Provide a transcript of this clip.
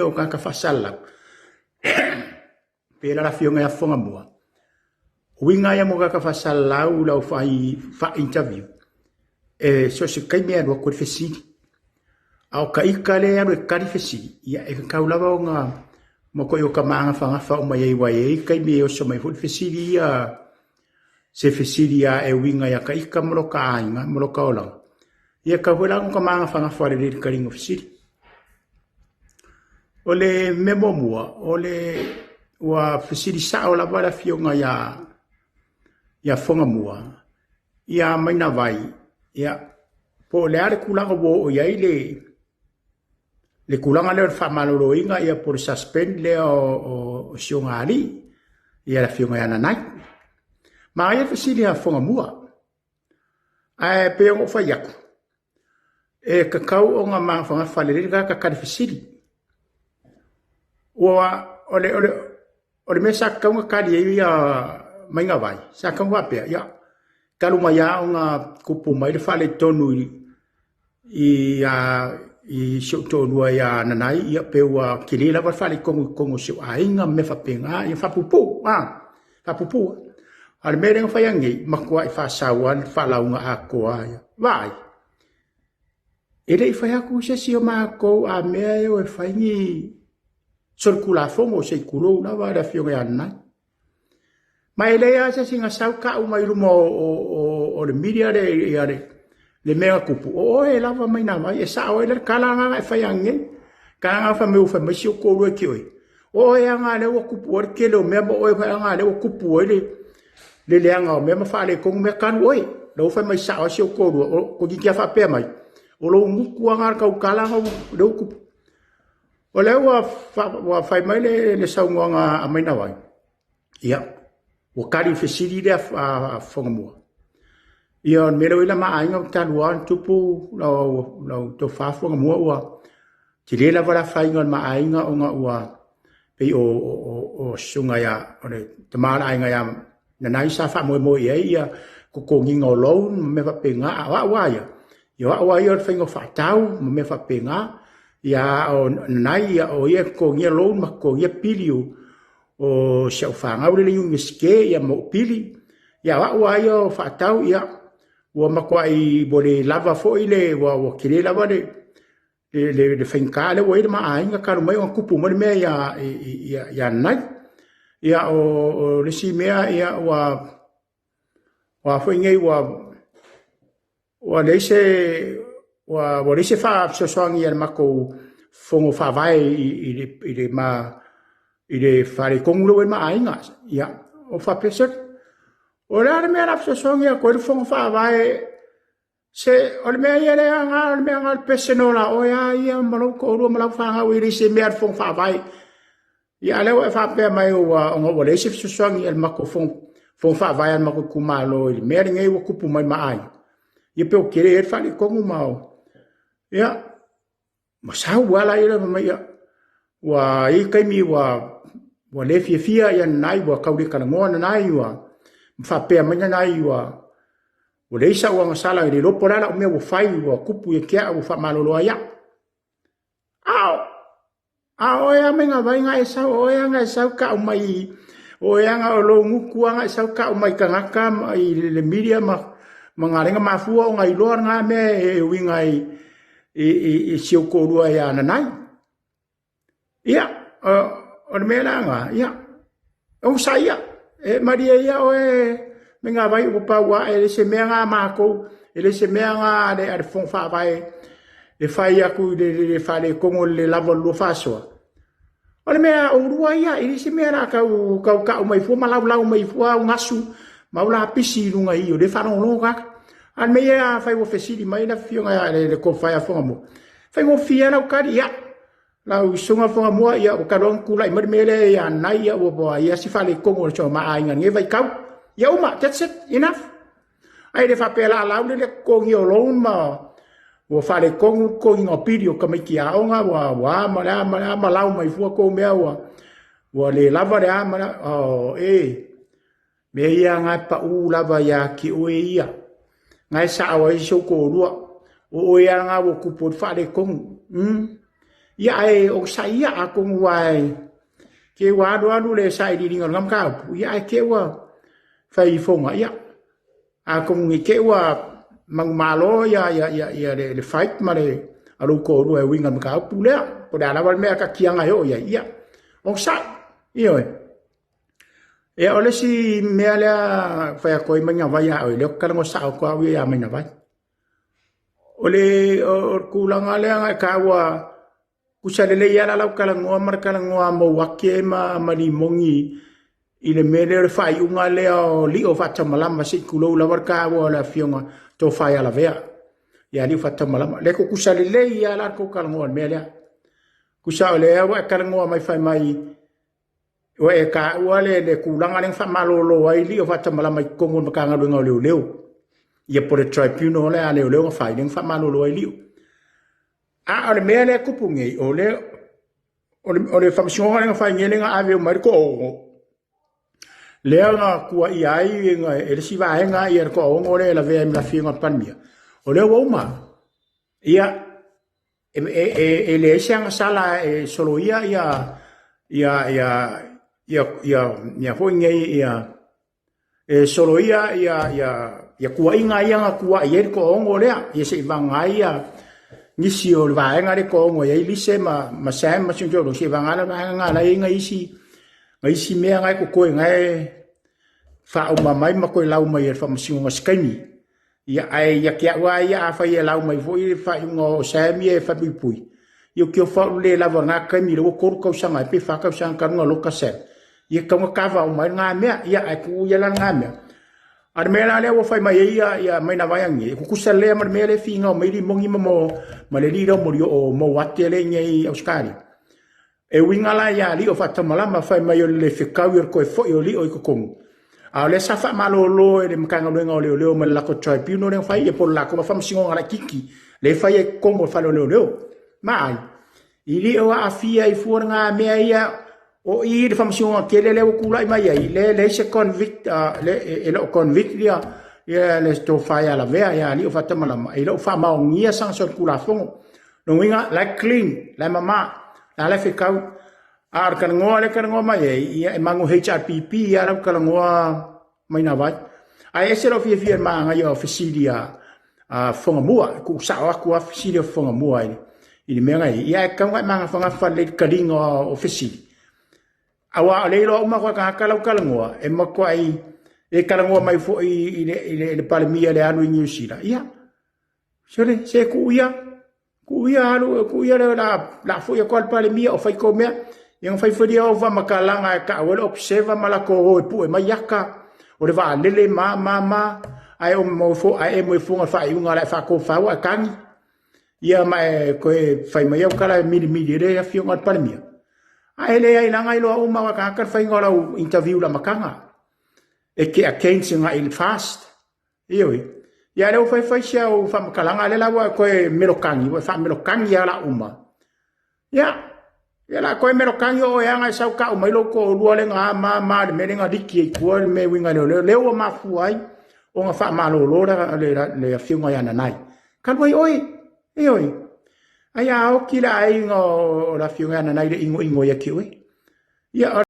o tagata faasalalau, pei la le afioga ia Fogamua, uiga ia mo tagata faasalalau lau fai faa-interview, e so o se taimi e alu atu ai le fesili. A o ta ita lea e alu e tali fesili, ia e tatau lava ona matuai ota magafagafa uma i ai aua e i ai taimi e oso mai foi le fesili ia, se fesili lava e uiga ia ta ita ma lota aiga ma lota olaga. Ia e tatau foi la ona ota magafagafa lelei i le taliga o fesili. O le mea muamua, o le ua fesili sao lava le afioga ia ia Fogamua ia Mainavai, ia po o le a le tulaga ua oo i ai le le tulaga lea o le faamaloloina ia po o le suspend lea o si ona alii, ia le afioga ia Nanai. Manaia le fesili a Fogamua. Ae pei ona ou fai atu, e tatau ona magafagafa lelei le tagata tali fesili. Ua o le, o le, o le mea sa tatau ona tali ai ia Maigavai, sa tatau ona faapea, ia, talu mai lava ona tupu mai le faaletonu i i i si ou toalua ia Nanai, ia pe ua tele lava le faaletonu i totonu o si ou aiga ma mea faapena, ia faapuupuu, a, faapuupuu. A o le mea lea na fai ananei, matuai faasau lava le faalauga atoa ia. Vaai, e le i fai atu se isi o matou a mea e o e fai ni solitulafono se i tulou lava le afioga ia Nanai. Ma e leai lava se isi na sau tau mai luma o le media le, ia le, le mea na tupu, o oe lava mai na vai, e sao ai le tala na e fai ananei. Tala na fai mai ua fai mai si ou toalua ia te oe. O oe lava na lea ua tupu ai le tele o mea ma o oe foi lava lea ua tupu ai le le leaga o mea ma faaletonu mea talu oe. Lea ua fai mai sao ai si ou toalua, o toeitiiti lava faapea mai, o lou gutu lava na o le tautala lea ua tupu. O lea ua, ua fai mai le, le saunoaga a Mainavai, ia, ua tali i le fesili lea a Fogamua. Ia, o le mea lea ua i ai le ma aiga talu lava ona tupu lau, lau tofa Fogamua ua tele lava le afaina o le ma aiga ona ua pei o, o, o, o susuga ia, o le tama o le aiga ia Nanai sa faamoemoe i ai ia totogiina o loan ma mea faapena, a o au lava ia, ia o au lava ia o le faiga o faatau ma mea faapena, ia a o Nanai ia o ia e totogia loan ma totogia pili o, o si au fanau lea i le Iunivesite ia ma ou pili, ia o au lava ia o faatau, ia ua matuai ua le lava foi le, ua, ua tele lava le le, le, le faigata lea ua i ai le ma aiga talu mai ona tupu mai le mea ia, ia, ia Nanai. Ia, o, o le isi mea, ia, ua, ua foi nei, ua, ua leai se, ua, ua leai se faafesoasoani a le matou fono faavae i, i, le, i le ma, i le faaletonu lea ua i ai le ma aiga. Ia, o faapea se, o le a le mea o le a fesoasoani atu ai le fono faavae Se, o le mea ia lea na, o le mea na o le personal a oe a ia ma lou toalua ma lau fanau e le se mea a le fono faavae. Ia a lea ua e faapea mai ua ona ua leai se fesoasoani a le matou fono, fono faavae a le matou itumalo i le mea lenei ua tupu mai ma aiga. Ia pe ua tele ai le faaletonu ma o. Ia, Ua sau lava la ia fai mai ia, ua i ai taimi ua ua le fiafia ia Nanai ua tau le talanoa Nanai ua faapea mai Nanai ua ua leai sau agasala e le iloa po o le a lau mea ua fai ua tupu ia te au ua faamalolo ai au. A o a o oe lava Mainavai na e sau, o oe lava na e sau tau mai, o oe lava na o lou gutu lava na e sau tau mai tagata ma i le media ma ma galega mafua ona iloa lena mea e uiga i i, i si ou toalua ia Nanai. Ia, o, o le mea la lena, ia, onosai ia, e malie ia oe Mainavai ua pau lava, e le se mea lena a matou, e le se mea lena a le, a le Fono Faavae e fai atu i le, le, le faaletonu o le le lava o le lua faasoa. O le mea oulua ia, e le se mea la tau, tau tau mai fua ma laulau mai fua au gasu ma au lapisi i luga i o lea e faalogologo tagata. A o le mea ia afai ua fesili mai le afioga i le tofa ia Fogamua, faigofie lau tali, ia, lau susuga Fogamua, ia, ua talu ona tulai mai le mea lea ia Nanai, ia, ua, ua i ai si faaletonu o le ma aiga i lenei vaitau. Ia uma, that's it, enough. Ae le faapea la lau le totogi o loan ma ua faaletonu le totogiga o pili o tamaiti aoga ua ua a ma le a ma le a ma lau mai fua tou mea ua ua le lava le a ma le a oh, e mea ia na e pau lava ia te oe ia na e sao ai si ou toalua o oe lava na ua tupu ai le faaletonu. Ia ae onosai ia, atonu ua e te ua alu alu le sailiiliga o lena mataupu, ia ae te ua fai ifoga, ia atonu ne i te ua manumalo ia ia ia ia le, le fight ma le alou toalua e uiga i le mataupu lea. Po o le a lava le mea taatiaga e oo i ai, ia onosai. Ioe. Ia o le isi mea lea fai atu ai mai vai a oe, lea ou te talanoa sao atu au ia ia Mainavai. O le tulaga lea na e taua tusa lelei lava la lau talanoa ma le talanoa a Mouate ma Limoni i le mea lea o le faaiuga lea o Lio Faatamalama se i tulou lava le taua o le afioga Tofa ia Lavea ia Lio Faatamalama. Lea e tutusa lelei lava la le tou talanoa i le mea lea. Tusa o lea ua e talanoa mai fai mai Ua e taua le, le tulaga lea na faamalolo ai Lio Faatamalama i totonu o le Matagaluega o Leoleo. Ia po o le tribunal lea a Leoleo na fai, lea na faamalolo ai Lio. A o le mea lea e tupu nei, o le, o le, o le faamasinoga lea na fai nei lea na ave uma ai le toaono, lea na tuuaia ai e le isi vaega ia le toaono lea e lavea ai ma le afioga i le Palemia, o lea ua uma. Ia, e leai se agasala e soloia ia ia ia ia ia ia foi nei ia e soloia ia ia ia tuuaiga ia na tuuai ai le toaono lea ia se i vagana ai ia nisi o le vaega lea toaono e i ai Lise ma ma Sam ma Sinjolo se i vagana le vaega na la e i ai nai isi mea na e totoe na e faauma mai ma toe lau mai e le faamasinoga i se taimi. Ia, ae ia te au lava ia, afai e lau mai foi le faaiuga o Sam ia e faapuipui, ia ou te ofo au i le le lava o lena taimi, lea ua 3 tausaga ea pe 4 tausaga talu ona loka Sam, ia e tatau ona kava uma ai lena mea, ia ae tuu ia la lena mea. A o le mea la lea ua fai mai ai ia, ia Mainavae nei, e tutusa lea ma le mea lea e finau mai Limoni ma, ma le alii lea o Molioo o Mouate lea i inei i Ausetalia. E uiga la ia Lio Faatamalama fai mai o le le fetaui o le toe foi o Lio i totonu, a o lea sa faamalolo e le Matagaluega o Leoleo ma le latou tribunal lea na fai, ia po o le latou faamasinoga laitiiti lea e fai ai i totonu o le fale o leoleo. Ma ai, i le o aafia ai fua lena mea ia o i le faamasinoga tele lea ua tulai mai ai, lea e leai se convict, e le o convict ia, ia le tofa ia Lavea ia Lio Faatamalama, e le o faamaonia sana solitulafono. Lona uiga, la e clean, la e mama, la la e fetau. A o le talanoa lea e talanoa mai ai, ia e mago HRPP lava lau talanoa mai nā vai. Ae ese lou fiafia i le manaia o fesili a a Fofogamua, e tuusao atu lava fesili a Fofogamua i, i le mea na i ai. Ia ae tatau ona e magafagafa lelei i le taliga o fesili. Aua o lea e iloa uma atu e tagata lau talanoa, e matuai e talanoa mai foi i le, i le, i le Palemia le alu i Niu Sila. Ia, Sole, se tuu ia, tuu ia alu, tuu ia le la, la foi atu le Palemia o fai tou mea. Ia na fai foi ia o faamatalaga e tau ai le observer ma latou o e pue mai ata o le vaalele ma ma ma ae o mo fo ae e mo e fuga faaiuga la e faatofau ae tagi. Ia ma e koe fai mai au tala e milimili e le afioga i le Palemia. Ae leai leaga iloa uma wa tagata le faiga o lau interview la mataga. E te against ngai le fast. Ioe. Ia lea ua fai fai si au faamatalaga, lea la ua toe melokagi, ua faamelokagi lava la uma. Ia, ia la toe melokagi o oe aga e sau tau mai lou toalua lea na ma ma le mea lea na liki ai tua le mea uiga leo leo ua mafua ai ona faamalolo le, le, le afioga ia Nanai. Talu ai oe, ioe. Ai a oti le aiga o le afioga ia Nanai le inoino ia te oe. Ia,